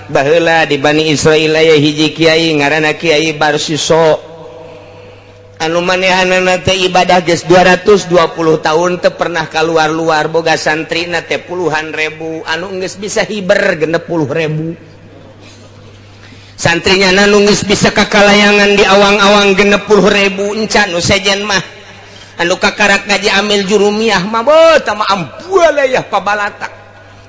Baheula di Bani Israil aya hiji kiai ngaranna Kiai Barsiso anu manehanana teh ibadah geus 220 tahun teu pernah kaluar-luar, boga santrina teh puluhan ribu, anu geus bisa hiber 60.000 santrinya, anu geus bisa kakalayangan di awang-awang 60.000. Encan nu sejen mah, anu kakarak ngaji amil jurumiyah mah beuh mah ampualayah pabalatak.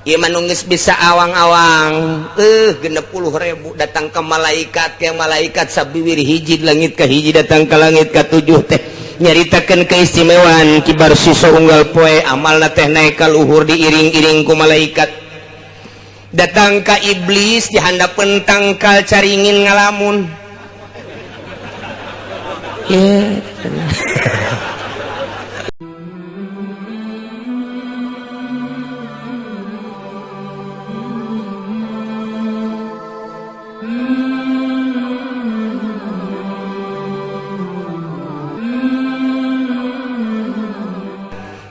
Ieu mah nu geus bisa awang-awang 60.000. Datang ke malaikat, ke malaikat sabiwir hiji langit ka hiji, datang ke langit ka tujuh teh nyaritakeun keistimewaan Ki Barsiso. Unggal poe amalna teh naik ka luhur, diiring-iring ku malaikat. Datang ka iblis, di handapeun tangkal caringin ngalamun. Yeah.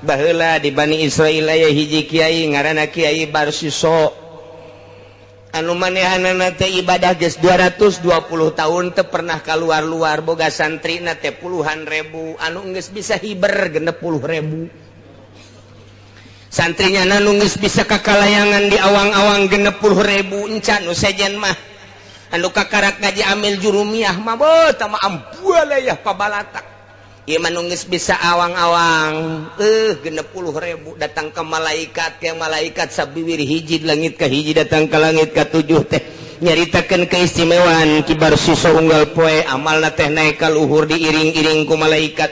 Baheula di Bani Israil aya hiji kiai ngaranna Kiai Barsiso anu manehanana teh ibadah geus 220 tahun teu pernah kaluar-luar, boga santrina teh puluhan ribu, anu geus bisa hiber 60.000 santrinya, anu geus bisa kakalayangan di awang-awang 60.000. Encan nu sejen mah, anu kakarak ngaji amil jurumiyah mah beuh mah ampualayah pabalatak. Ieu mah nu geus bisa awang-awang 60.000. Datang ke malaikat, ke malaikat sabiwir hiji langit ka hiji, datang ke langit ka tujuh teh nyaritakeun keistimewaan Ki Barsiso. Unggal poe amalna teh naik ka luhur, diiring-iring ku malaikat.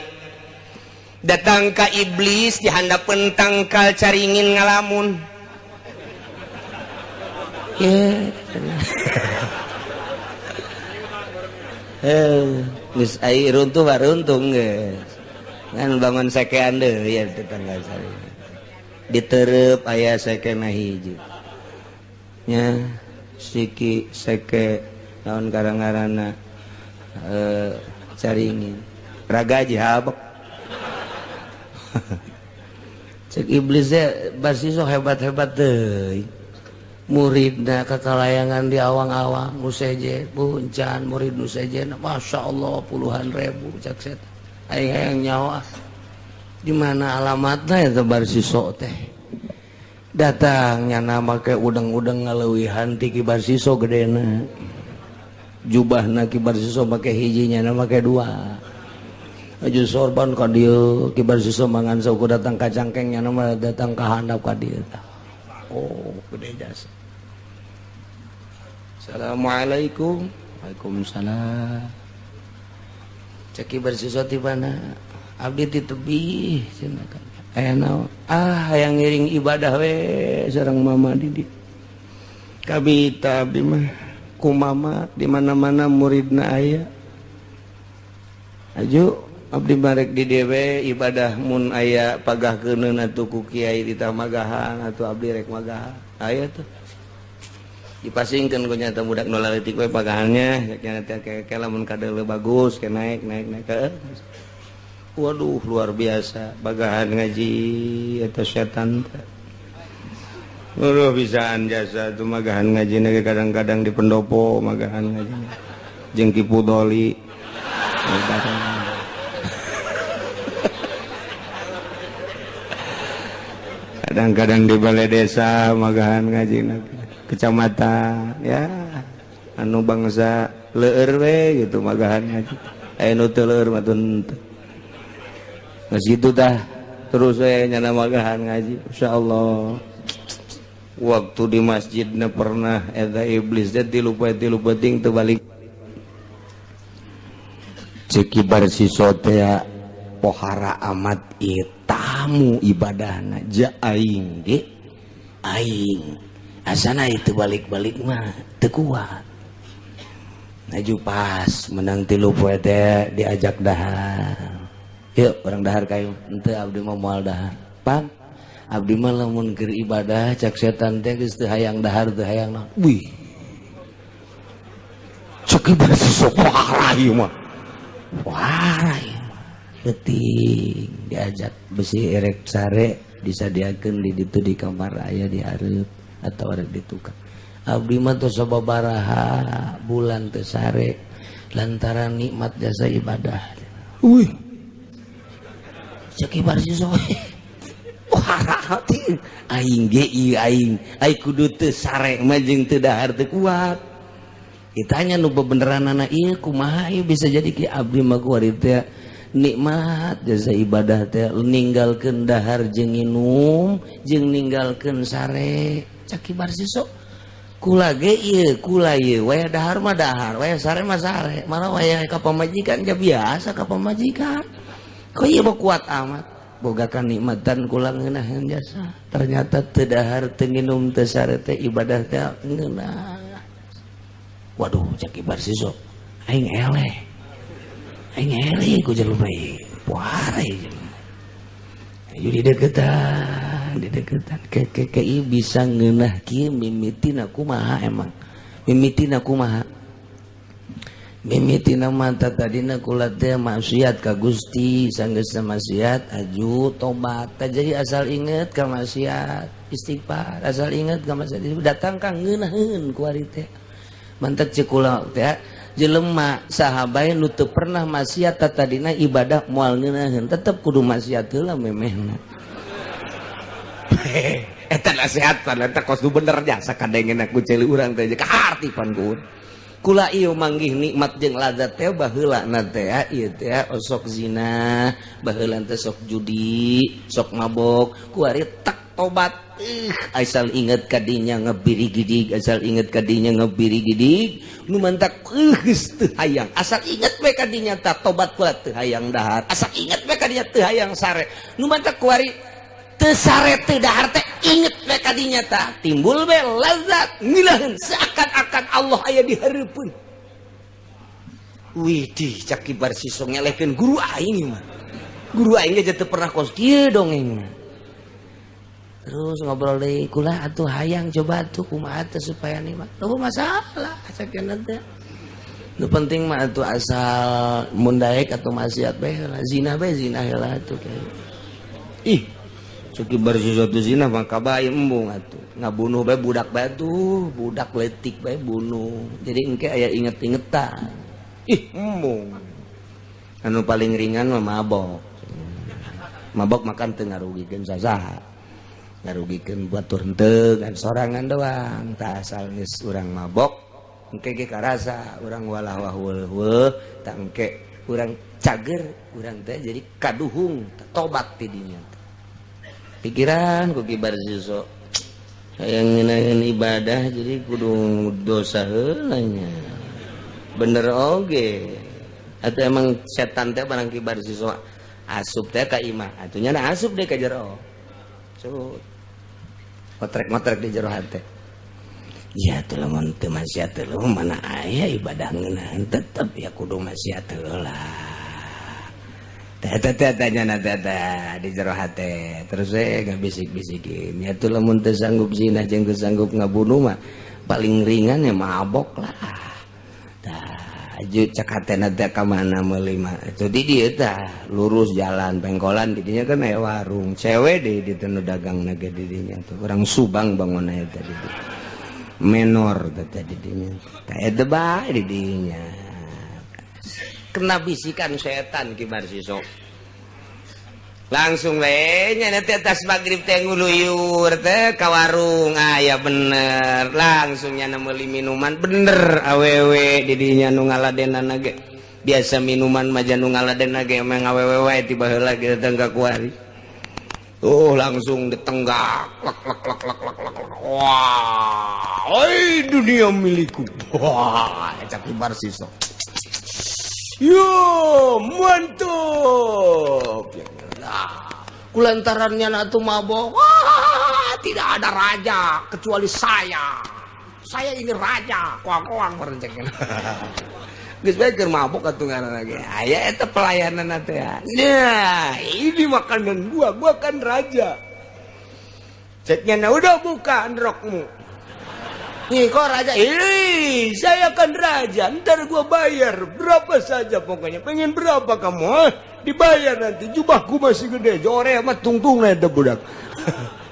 Datang ka iblis, di handapeun tangkal caringin ngalamun. Yeah. Geus ai runtuh mah runtuh geus. Ngan bangun sekean deui ya tetangga saya. Diterep aya sekena hiji. Nya siki seke naon karang-karana caringin. Ragaji habek. Cek iblis teh, Barsiso hebat-hebat deui. Muridna kakalayangan di awang-awang, nu sejen puncan murid nu sejen Masya Allah puluhan ribu. Cek setan, aing hayang nyawa di mana alamatna eta Barsiso teh. Datang nyana make udeng-udeng ngaleuwihan ti Ki Barsiso gedena jubahna. Ki Barsiso make hiji, nyana make dua. Aju sorban ka dieu, Ki Barsiso mangan saukur datang ka cangkeng, nyana mah datang ka handap ka dieu. Oh, gede jasa. Assalamualaikum. Waalaikumsalam. Cek Ki Barsiso, di mana? Abdi di tebih cenah kan. Aya naon? Ah, hayang ngiring ibadah we sareng mama di dieu. Kabita abdi mah ku mama di mana-mana muridna aya. Aju abdi marek di dewe ibadah, mun aya pagah keuneun atuh ku kiai ditamagahan atuh abdi rek magahan. Aya tuh. Dipasingkeun ku nyata budak nu leutik we pagahannya, nya teh ke lamun kadeuleu bagus ke naik naik naik ke. Waduh, luar biasa bagahan ngaji eta setan teh. Waduh, bisaan jasa tuh magahan ngaji ge kadang-kadang di pendopo magahan ngaji. Jeung Ki Pudoli. Kadang-kadang di balai desa magahan ngaji, kecamatan ya, anu bangsa leur we gitu magahan ngaji. Aya nu teu leur mah teu. Geus kitu tah terus we nyana magahan ngaji insyaallah. Waktu di masjidna pernah eta iblis teh 3 poe 3 peuting teu balik. Cek Ki Barsiso teh, pohara amat ieu tamu ibadahna, ja aing ge aing asana itu balik-balik mah teu kuat. Aju pas menang 3 poe teh diajak dahar. Yuk urang dahar kayu. Henteu, abdi mah moal dahar. Pan abdi mah lamun keur ibadah, cek setan teh geus teu hayang dahar, teu hayang naon. Wih. Cek Barsiso, pohara ieu mah. Pohara ieu mah. Penting diajak besi erek sare disadiakeun di ditu di kamar aya di hareup atau arek di tukang. Abdi mah tos sababaraha bulan teu sare lantaran nikmat jasa ibadah. Wih, cek Ki Barsiso, wah, aing ge ieu, aing aing kudu teu sare mah jeung teu dahar teu kuat. Ditanya nu bebeneran anak, ieu kumaha ieu bisa jadi ki? Abdi mah kuari teh nikmat jasa ibadah teh, ninggalkeun dahar jeung nginum jeung ninggalkeun sare. Cek Ki Barsiso, kula ge ieu, kula ieu waya dahar mah dahar, waya sare mah sare, malah waya ka pamajikan ja biasa ka pamajikan. Kok ieu mah kuat amat, boga kanikmatan kula ngeunaheun jasa. Ternyata teu dahar, teu nginum, teu sare teh ibadah teh ngeunah. Waduh, cek Ki Barsiso, aing eleh, aing eleh ku jelema ieu, puara ieu jelema. Ayo dideketan, dideketan ke ke ke ieu bisa ngeunah kieu mimitina kumaha emang, mimitina kumaha? Mimitina mata tadina kula teh maksiat ka Gusti, sanggeus maksiat aju tobat. Jadi asal inget ka maksiat istighfar, asal inget ka maksiat datang ka ngeunaheun kuari teh. Mantak cek kula teh, jelema saha bae nu teu pernah maksiat tadina ibadah moal ngeunaheun, tetep kudu maksiat heula memehna. Eta nasehatan eta kos nu bener jasa kadengeuna ku ceuli urang teh kaharti pan ku kula ieu manggih nikmat jeung lazat teh. Baheula na teh ieu teh osok zina, baheula teh sok judi, sok mabok, kuari tak tobat, asal inget kadinya ngebiri gidig, asal inget kadinya ngebiri gidig. Nu mantak geus teu hayang, asal inget we kadinya tak tobat kula teu hayang dahar, asal inget we kadinya teu hayang sare. Nu mantak kuari teu sare teu dahar teh inget we kadinya tah timbul we lazat ngeunaheun, seakan-akan Allah aya di hareupeun. Widih, cak Ki Barsiso, ngelehkeun guru aing mah, guru aing ge teu pernah kos kieu dongeng. Terus ngobrol deui, kula atuh hayang coba atuh kumaha teh supaya nikmat. Oh, masalah sakeuna teh, nu penting mah atuh asal mun daek atau maksiat bae heula, zina bae, zina heula atuh. Ih, cek Ki Barsiso tuh, zina mah kabae embung atuh, ngabunuh bae budak bae tuh, budak letik bae bunuh, jadi engke aya inget-ingetan. Ih, embung, anu paling ringan mah mabok. Mabok makan teu ngarugikeun sasaha, ngarugikeun batur henteu kan, sorangan doang. Tak asal geus urang mabok engke ge karasa urang walah wah weuh, tak engke urang cager, urang teh jadi kaduhung tobat ti dinya. Pikiran ku Ki Barsiso, hayang ngeunaheun ibadah jadi kudu dosa heula nya, bener oge atau emang setan teh barang Ki Barsiso asup teh ka imah atuh nya, asup deh ka jero. So, ngotrek-ngotrek di jero hate ya tuh, lamun teu maksiat teh mana aya ibadah ngeunaheun, tetep ya kudu maksiat heula. Teh teh tanya na teh di jero hate, terus we ngabisik-bisikin ya tuh, lamun teu sanggup zina jeung teu sanggup ngabunuh mah paling ringan ya mabok lah. Tah, aju cek hatena teh ka mana meuli mah? Itu di dieu tah, lurus jalan pengkolan, di dinya kan aya warung cewek deh di teu dagang ge di dinya tuh, orang Subang bangun aya tadi menor teh di dinya. Tah, eta bae di dinya kena bisikan setan Ki Barsiso. Langsung we nya teh tas maghrib teh nguluyur teh ka warung, aya bener, langsung nya meuli minuman, bener awewe di dinya nu ngaladenan ge. Biasa minuman mah nu ngaladenan ge emang awewe wae ti baheula ge datang ka kuari. Oh, langsung ditenggak, lek lek lek lek lek lek lek. Wah, oi, dunia milikku. Wah, cak Ki Barsiso, yo mantap ya. Nah, kulantarannya atuh mabok, wah, tidak ada raja kecuali saya saya ini raja, koang-koang merencengkeun. Geus bae keur mabok atuh ngaranna ge aya eta pelayanan teh. Nah, ini makanan gua, gua kan raja. Ceknya, nah, udah buka rokmu nih, kok raja ini, saya kan raja, ntar gua bayar berapa saja pokoknya, pengen berapa kamu, huh? Dibayar nanti, jubahku masih gede, jore mah tungtung eta budak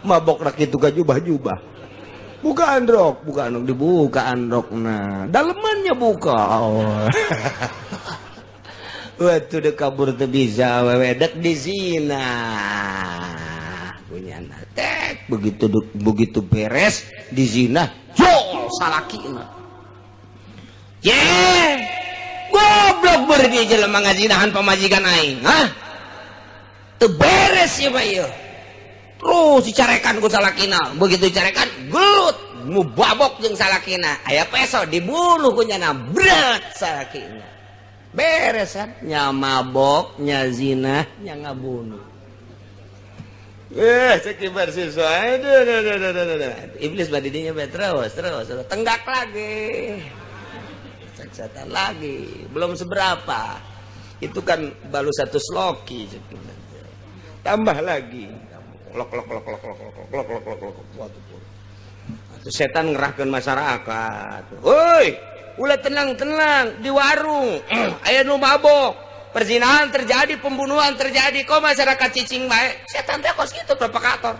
mabok rak itu ka jubah-jubah. Buka androk, buka androk, dibuka androk. Nah, dalemannya buka. Oh. Waktu dek kabur teu bisa awewe dek dizina. Punya tek begitu begitu beres dizina, jol salakina. Ye, goblok beureum jelema ngazinahan pamajikan aing, hah? Teu beres ieu mah ieu. Terus dicarekan ku salakina, begitu dicarekan gelut, mubabok jeung salakina, aya peso dibunuh ku nyana, bret salakina. Beres kan? Nya mabok, nya zina, nya ngabunuh. Cek siswa. Aduh, aduh, aduh, aduh, aduh. Iblis badidinya bae terus, terus, terus. Tenggak lagi. Cek setan lagi, belum seberapa. Itu kan baru satu sloki. Tambah lagi. Lok lok lok lok lok lok lok lok lok lok lok. Setan ngerahkeun masyarakat. Woi, ulah tenang-tenang di warung. Aya nu mabok, perzinahan terjadi, pembunuhan terjadi. Kok masyarakat cicing bae? Setan teh kos kitu provokator.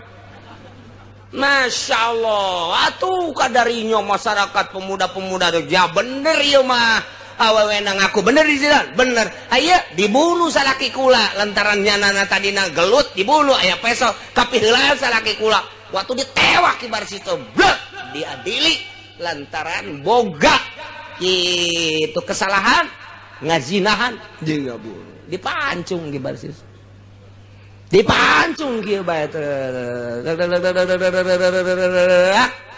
Masya Allah, atuh kadarinya masyarakat pemuda-pemuda ya bener ieu mah. Awewe ngaku bener di sini, bener. Aya dibunuh salaki kula lantaran nyanana tadina gelut dibunuh aya peso kapiheulaan salaki kula. Waktu ditewak kibar situ, blek diadili lantaran boga itu kesalahan ngazinahan jeung ngabunuh. Dipancung kibar situ. Dipancung kieu bae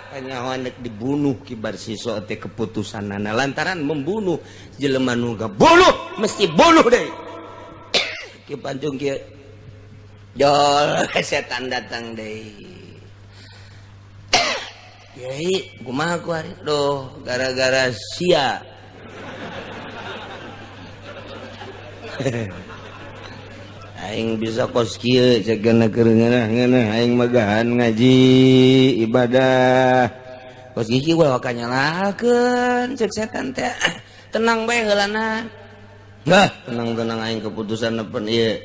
kanyahoan dek dibunuh kibar siswa teh keputusanana lantaran membunuh jelema nu ngabunuh mesti bunuh deui. Kieu pancung kieu jol setan datang deui. Yai kumaha ku ari duh gara-gara sia. Aing bisa kos kieu cegana keur ngeunah-ngeunah aing magahan ngaji ibadah. Kos kieu ulah waka nyalakeun cek setan teh. Tenang bae heulana. Nah, tenang-tenang aing keputusan nepen ieu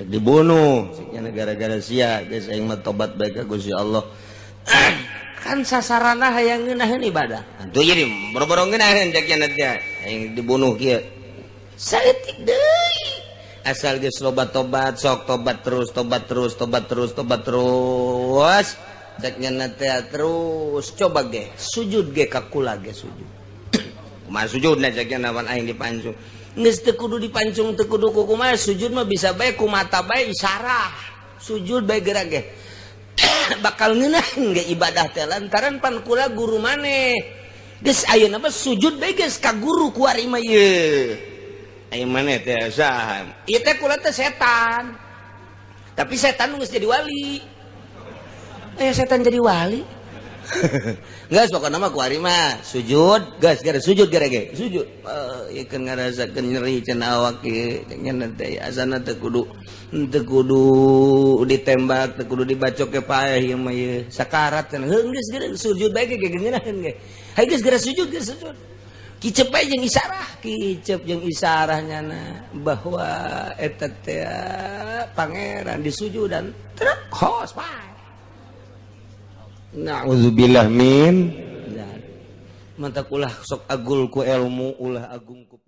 dibunuh cek gara-gara sia geus aing mah tobat bae ka Gusti Allah. Kan sasarana hayang ngeunaheun ibadah. Atuh jadi boro-boro ngeunaheun cek nya teh aing dibunuh kieu. Saeutik deui. Asal geus loba tobat, sok tobat terus, tobat terus, tobat terus, tobat terus. Cek nya teh terus coba ge sujud ge ka kula ge sujud. Kumaha sujudna cek nya nawan aing dipancung. Geus teu kudu dipancung teu kudu kumaha sujud mah bisa bae ku mata bae isarah. Sujud bae geura ge. Bakal ngeunaheun ge ibadah teh lantaran pan kula guru maneh. Geus ayeuna mah sujud bae geus ka guru kuari mah ieu. Ayo mana teh saha? Ieu teh kula teh setan. Tapi setan geus jadi wali. Setan jadi wali. Geus pokona mah kuari mah sujud, geus gara sujud gara ge. Sujud. Ieu keun ngarasakeun nyeri cenah awak ieu nya teh asana teh kudu ditembak, teu kudu dibacok ke paeh ieu mah ieu. Sakarat cenah. Heuh geus gara sujud bae ge ngeunaheun ge. Hayu geus gara sujud, geus sujud. Kicep bae jeung isarah, kicep jeung isarah nyana bahwa eta teh pangeran disujudan truk hos bae. Na'udzubillah min dzalik. Mantak ulah sok agul ku ilmu, ulah agung ku